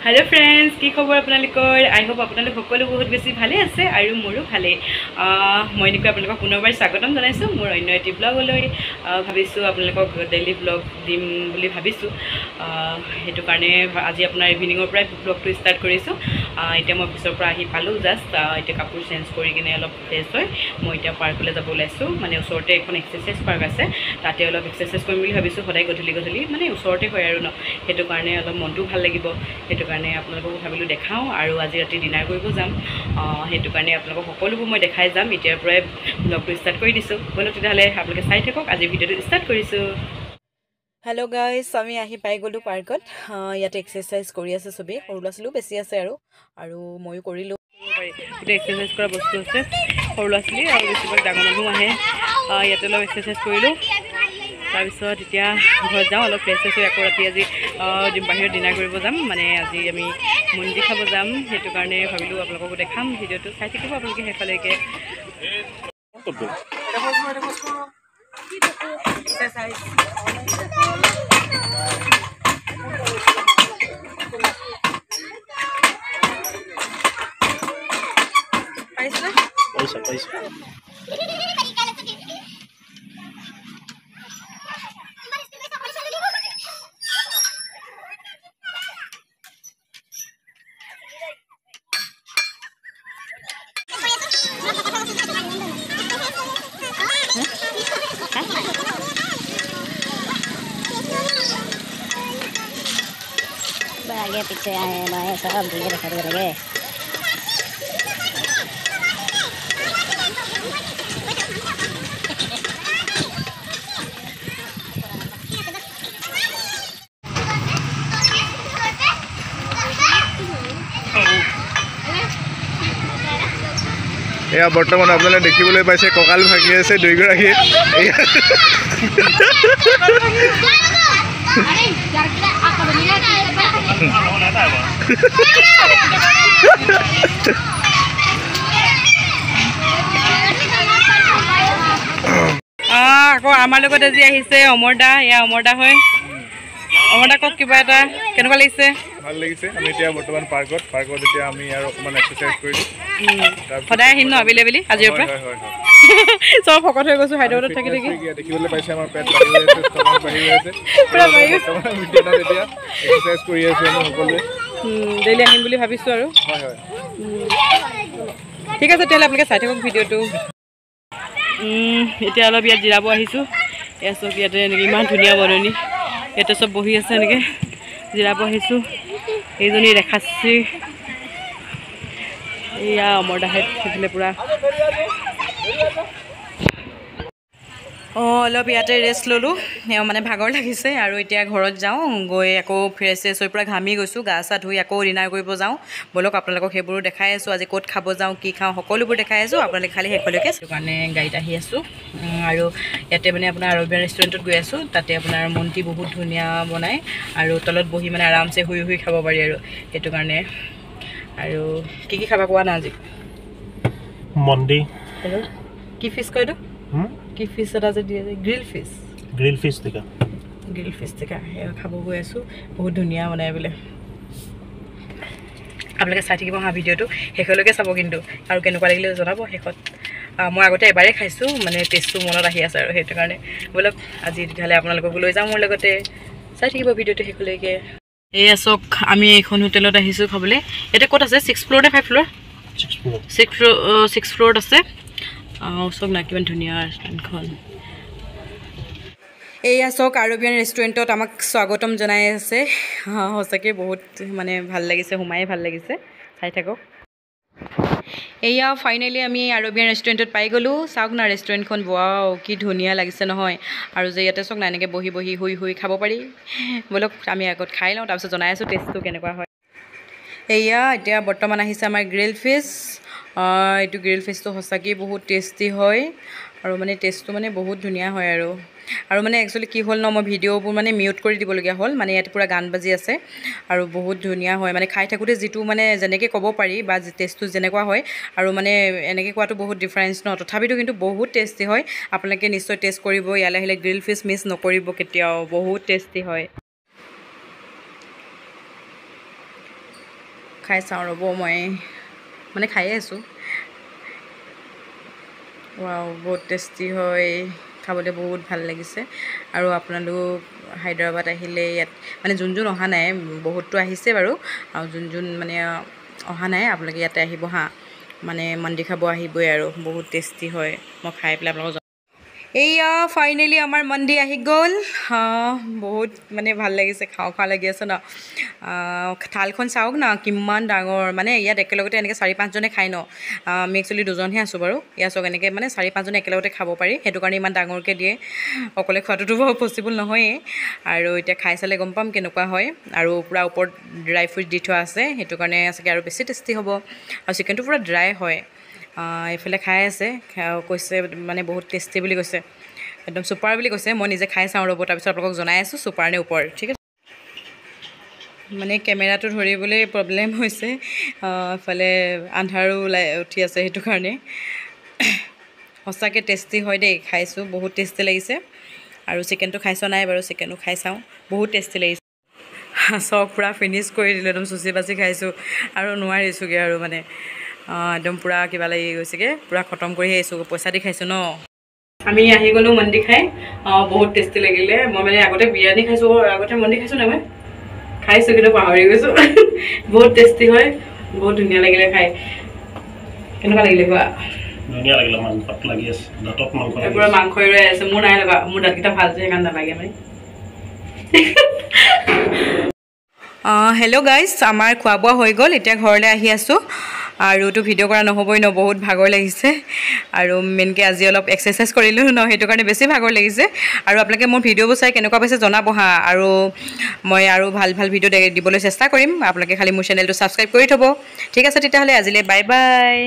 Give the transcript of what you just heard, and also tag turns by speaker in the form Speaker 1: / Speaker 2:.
Speaker 1: Hello' friends, কি খবৰ আপোনালোকৰ? আই হোপ আপোনালোক সকলো বহুত বেছি ভালে আছে আৰু মোৰো ভালেই। মই এনেকৈ আপোনালোকক পুনৰবাৰ স্বাগতম জনাইছোঁ মোৰ অন্য এটি ব্লগলৈ। ভাবিছোঁ আপোনালোকক ডেইলি ব্লগ দিম বুলি ভাবিছোঁ, সেইটো কাৰণে আজি আপোনাৰ ইভিনিঙৰ পৰাই ব্লগটো ষ্টাৰ্ট কৰিছোঁ। এতিয়া মই অফিচৰ পৰা আহি পালোঁ জাষ্ট। এতিয়া কাপোৰ চেঞ্জ কৰি কিনে অলপ ফ্ৰেছ হৈ মই এতিয়া পাৰ্কলৈ যাব ওলাইছোঁ। মানে ওচৰতে এখন এক্সাৰচাইজ পাৰ্ক আছে, তাতে অলপ এক্সাৰচাইজ কৰিম বুলি ভাবিছোঁ। সদায় গধূলি গধূলি মানে ওচৰতে হয় আৰু ন, সেইটো কাৰণে অলপ মনটোও ভাল লাগিব, সেইটো কাৰণে আপোনালোককো ভাবিলোঁ দেখাওঁ। আৰু আজি ৰাতি ডিনাৰ কৰিব যাম, সেইটো কাৰণে আপোনালোকক সকলোবোৰ মই দেখাই যাম। এতিয়াৰ পৰাই ব্লগটো ষ্টাৰ্ট কৰি দিছোঁ। ব'লক তেতিয়াহ'লে আপোনালোকে চাই থাকক, আজি ভিডিঅ'টো ষ্টাৰ্ট কৰিছোঁ।
Speaker 2: হেল্ল' গাইজ, আমি আহি পাই গ'লোঁ পাৰ্কত। ইয়াতে এক্সাৰচাইজ কৰি আছে চবেই, সৰু ল'ৰা ছোৱালীও বেছি আছে আৰু আৰু ময়ো কৰিলোঁ।
Speaker 1: গোটেই এক্সাৰচাইজ কৰা বস্তু আছে, সৰু ল'ৰা ছোৱালী আৰু বেছিভাগ ডাঙৰ মানুহো আহে। ইয়াতে অলপ এক্সাৰচাইজ কৰিলোঁ, তাৰপিছত এতিয়া ঘৰত যাওঁ, অলপ ফ্ৰেছ হৈ আকৌ ৰাতি আজি বাহিৰত ডিনাৰ কৰিব যাম। মানে আজি আমি মন্দিৰ খাব যাম, সেইটো কাৰণে ভাবিলোঁ আপোনালোককো দেখাম। ভিডিঅ'টো চাই থাকিব আপোনালোকে শেষলৈকে।
Speaker 3: आगे पीछे आए बाएं सब धीरे खड़े लगे।
Speaker 4: এয়া বৰ্তমান আপোনালোকে দেখিবলৈ পাইছে কঁকাল ভাঙি আছে দুয়োগৰাকী।
Speaker 1: আকৌ আমাৰ লগত আজি আহিছে অমৰ দা। এয়া অমৰ দা হয়। অমৰ দা কওক কিবা এটা, কেনেকুৱা লাগিছে?
Speaker 4: ভাল লাগিছে। আমি এতিয়া বৰ্তমান পাৰ্কত এতিয়া আমি আৰু অকণমান এক্সাৰচাইজ কৰিলোঁ।
Speaker 1: সদায় আহিম ন আবেলি আবেলি আজিৰ পৰা? চব শকত হৈ গৈছোঁ হায়দৰাবাদত থাকি থাকি।
Speaker 4: দেখিবলৈ পাইছে আমাৰ পেট বাঢ়ি গৈ আছে, ষ্টমাক বাঢ়ি গৈ আছে। এতিয়া এক্সাৰচাইজ কৰি আছোঁ আমি সকলোৱে।
Speaker 1: ডেইলি আহিম বুলি ভাবিছোঁ আৰু।
Speaker 4: হয় হয়,
Speaker 1: ঠিক আছে তেতিয়াহ'লে আপোনালোকে চাই থাকক ভিডিঅ'টো। এতিয়া অলপ ইয়াত জিৰাব আহিছোঁ। এয়া চব ইয়াতে এনেকৈ ইমান ধুনীয়া বননি, ইয়াতে চব বহি আছে এনেকৈ জিৰাব আহিছোঁ। এইজনী ৰেখাশ্ৰী, এয়া অমৰ দাহেত সেইফালে পূৰা।
Speaker 2: অঁ, অলপ ইয়াতে ৰেষ্ট ল'লোঁ, মানে ভাগৰ লাগিছে। আৰু এতিয়া ঘৰত যাওঁ, গৈ আকৌ ফ্ৰেছ চেছ হৈ পূৰা ঘামি গৈছোঁ, গা চা ধুই আকৌ ডিনাৰ কৰিব যাওঁ। ব'লক আপোনালোকক সেইবোৰো দেখাই আছোঁ, আজি ক'ত খাব যাওঁ, কি খাওঁ সকলোবোৰ দেখাই আছোঁ। আপোনালোকে খালি শেষলৈকে।
Speaker 1: সেইটো কাৰণে গাড়ীত আহি আছোঁ। আৰু ইয়াতে মানে আপোনাৰ আৰবিয়ান ৰেষ্টুৰেণ্টত গৈ আছোঁ। তাতে আপোনাৰ মন্তি বহুত ধুনীয়া বনায় আৰু তলত বহি মানে আৰামছে শুই শুই খাব পাৰি আৰু, সেইটো কাৰণে। আৰু কি কি খাবা কোৱা না আজি?
Speaker 5: মন্দি।
Speaker 1: কি ফিছ কয় এইটো? কি ফিছ এটা যে দিয়ে, grill fish.
Speaker 5: Grill fish tikka.
Speaker 1: Grill fish tikka সেয়া খাব গৈ আছোঁ। বহুত ধুনীয়া বনাই বোলে। আপোনালোকে চাই থাকিব হা ভিডিঅ'টো শেষলৈকে চাব কিন্তু, আৰু কেনেকুৱা লাগিলে জনাব শেষত। মই আগতে এবাৰেই খাইছোঁ, মানে টেষ্টটো মনত আহি আছে আৰু, সেইটো কাৰণে। ব'লক আজি তেতিয়াহ'লে আপোনালোককো লৈ যাওঁ মোৰ লগতে, চাই থাকিব ভিডিঅ'টো শেষলৈকে। এয়া চাওক, আমি এইখন হোটেলত আহিছোঁ খাবলৈ। ইয়াতে ক'ত আছে? 6 ফ্ল'ৰ নে 5 ফ্ল'ৰ? 6 ফ্ল'ৰত আছে। চাওক না কিমান ধুনীয়া ৰেষ্টুৰেণ্টখন।
Speaker 2: এয়া চাওক, আৰবিয়ান ৰেষ্টুৰেণ্টত আমাক স্বাগতম জনাই আছে। সঁচাকৈ বহুত মানে ভাল লাগিছে, সোমায়ে ভাল লাগিছে। চাই থাকক। এয়া ফাইনেলি আমি আৰবিয়ান ৰেষ্টুৰেণ্টত পাই গ'লোঁ। চাওক না ৰেষ্টুৰেণ্টখন, ৱাও কি ধুনীয়া লাগিছে নহয়। আৰু যে ইয়াতে চাওক না এনেকৈ বহি বহি শুই শুই খাব পাৰি। ব'লক আমি আগত খাই লওঁ, তাৰপিছত জনাই আছোঁ টেষ্টটো কেনেকুৱা হয়। এয়া এতিয়া বৰ্তমান আহিছে আমাৰ গ্ৰিল ফিছ। এইটো গ্ৰিল ফিছটো সঁচাকৈ বহুত টেষ্টি হয় আৰু মানে টেষ্টটো মানে বহুত ধুনীয়া হয়। আৰু আৰু মানে একচুৱেলি কি হ'ল ন, মই ভিডিঅ'বোৰ মানে মিউট কৰি দিবলগীয়া হ'ল। মানে ইয়াতে পূৰা গান বাজি আছে আৰু বহুত ধুনীয়া হয়। মানে খাই থাকোঁতে যিটো মানে যেনেকৈ ক'ব পাৰি বা টেষ্টটো যেনেকুৱা হয় আৰু মানে এনেকৈ কোৱাটো বহুত ডিফাৰেঞ্চ ন, তথাপিতো কিন্তু বহুত টেষ্টি হয়। আপোনালোকে নিশ্চয় টেষ্ট কৰিব, ইয়ালৈ আহিলে গ্ৰিল ফিছ মিছ নকৰিব কেতিয়াও, বহুত টেষ্টি হয়। খাই চাওঁ ৰ'ব, মই মানে খায়ে আছোঁ। ৱাও, বহুত টেষ্টি হয়, খাবলৈ বহুত ভাল লাগিছে। আৰু আপোনালোক হায়দৰাবাদ আহিলে ইয়াত মানে যোন যোন অহা নাই, বহুতটো আহিছে বাৰু, আৰু যোন যোন মানে অহা নাই আপোনালোকে ইয়াতে আহিব হা, মানে মন্দি খাব আহিবই আৰু, বহুত টেষ্টি হয়। মই খাই পেলাই আপোনালোকক। এইয়া ফাইনেলি আমাৰ মন্দি আহি গ'ল। বহুত মানে ভাল লাগিছে, খাওঁ খাওঁ লাগি আছে ন। থালখন চাওক না কিমান ডাঙৰ, মানে ইয়াত একেলগতে এনেকৈ 4-5জনে খায় ন। আমি একচুৱেলি দুজনহে আছোঁ বাৰু। ইয়াত চাওক এনেকৈ মানে 4-5জনে একেলগতে খাব পাৰি, সেইটো কাৰণে ইমান ডাঙৰকৈ দিয়ে। অকলে খোৱাটোতো বাৰু পচিবল নহয়েই। আৰু এতিয়া খাই চালে গম পাম কেনেকুৱা হয়। আৰু পূৰা ওপৰত ড্ৰাই ফ্ৰুট দি থোৱা আছে, সেইটো কাৰণে চাগে আৰু বেছি টেষ্টি হ'ব। আৰু চিকেনটো পূৰা ড্ৰাই হয়। এইফালে খাই আছে, কৈছে মানে বহুত টেষ্টি বুলি কৈছে, একদম চুপাৰ বুলি কৈছে। মই নিজে খাই চাওঁ ৰ'ব, তাৰপিছত আপোনালোকক জনাই আছোঁ চুপাৰ নে ওপৰ। ঠিক আছে, মানে কেমেৰাটো ধৰিবলৈ প্ৰব্লেম হৈছে, এইফালে আন্ধাৰো ওলাই উঠি আছে, সেইটো কাৰণে। সঁচাকৈ টেষ্টি হয় দেই, খাইছোঁ, বহুত টেষ্টি লাগিছে। আৰু চিকেনটো খাই চোৱা নাই বাৰু, চিকেনো খাই চাওঁ, বহুত টেষ্টি লাগিছে। চব পূৰা ফিনিছ কৰি দিলোঁ, একদম চুচি বাচি খাইছোঁ আৰু নোৱাৰিছোঁগৈ আৰু, মানে একদম পূৰা কিবা লাগি গৈছেগৈ, পূৰা খতম কৰি আহিছোঁ, পইচা দি খাইছোঁ ন। আমি আহি গ'লোঁ মন্দি খাই, বহুত টেষ্টি লাগিলে। মই মানে আগতে বিৰিয়ানী খাইছোঁ, আগতে মন্দি খাইছোঁ নাই, মই খাইছোঁ কিন্তু পাহৰি গৈছোঁ। বহুত টেষ্টি হয়, বহুত ধুনীয়া লাগিলে খাই। কেনেকুৱা লাগিলে কোৱা?
Speaker 5: ধুনীয়া লাগিলে, মাংসত লাগি আছে, দাঁতত মাংস লাগি
Speaker 2: পূৰা মাংস ৰৈ আছে। মোৰ নাই লগা, মোৰ দাঁতকেইটা ভাল যে সেইকাৰণে নালাগে। মানে হেল্ল' গাইজ, আমাৰ খোৱা বোৱা হৈ গ'ল, এতিয়া ঘৰলৈ আহি আছোঁ। আৰুতো ভিডিঅ' কৰা নহ'বই ন, বহুত ভাগৰ লাগিছে। আৰু মেইনকৈ আজি অলপ এক্সাৰচাইজ কৰিলোঁ ন, সেইটো কাৰণে বেছি ভাগৰ লাগিছে। আৰু আপোনালোকে মোৰ ভিডিঅ'বোৰ চাই কেনেকুৱা পাইছে জনাব হা। আৰু মই আৰু ভাল ভাল ভিডিঅ' দিবলৈ চেষ্টা কৰিম। আপোনালোকে খালি মোৰ চেনেলটো ছাবস্ক্ৰাইব কৰি থ'ব। ঠিক আছে, তেতিয়াহ'লে আজিলৈ বাই বাই।